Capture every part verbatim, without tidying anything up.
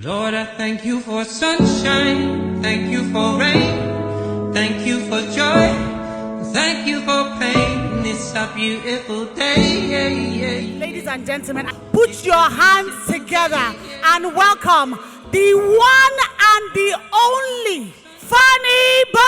Lord, I thank you for sunshine, thank you for rain, thank you for joy, thank you for pain. It's a beautiful day. Yeah, yeah. Ladies and gentlemen, put your hands together and welcome the one and the only Funny Boy!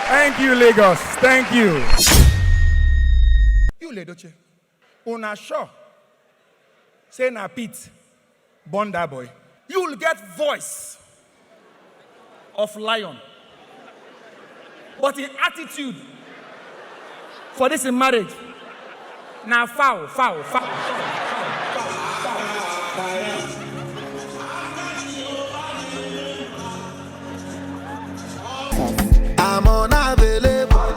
Thank you, Lagos. Thank you. You, Ledoche, una sure say na Pete born that boy? You'll get voice of lion, but in attitude for this in marriage, na fowl, fowl, fowl. I'm unavailable.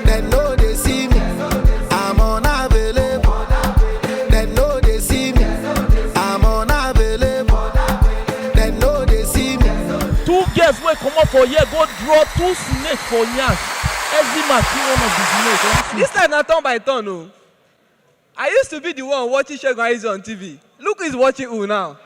Dem no dey see me. I'm unavailable. Dem no dey see me. I'm unavailable. Dem no dey see me. Two girls wey comot for here go draw two snakes for yansh. Eczema kill one of the snakes. Come see. This life na turn by turn o. I used to be the one watching Segun Ayizi on T V. Look who is watching who now.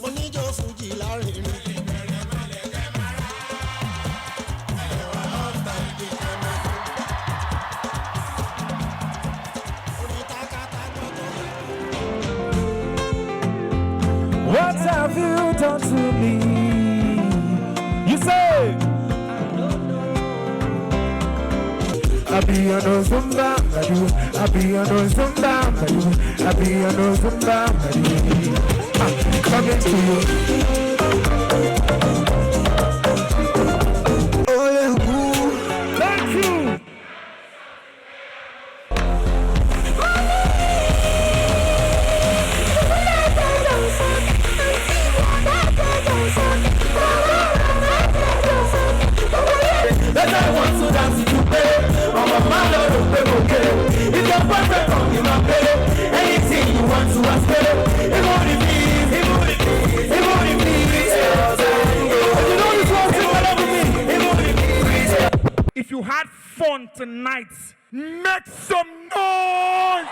Mo ní jó fújì lárinrin. What have you done to me? You say, I be on a Zumba, I do. I be on a Zumba, I do. I be on a Zumba, I do. Ah, coming to you. Oh, yeah, ooh. Thank you. That's why I want to dance with you, babe. I'm a man, Lord, of babe, okay. If your boyfriend come in my bed, anything you want to ask, babe. Even if it's, even if it's, even if it's, but you know this one thing, whatever me. Even if it's, If you had fun tonight, make some noise.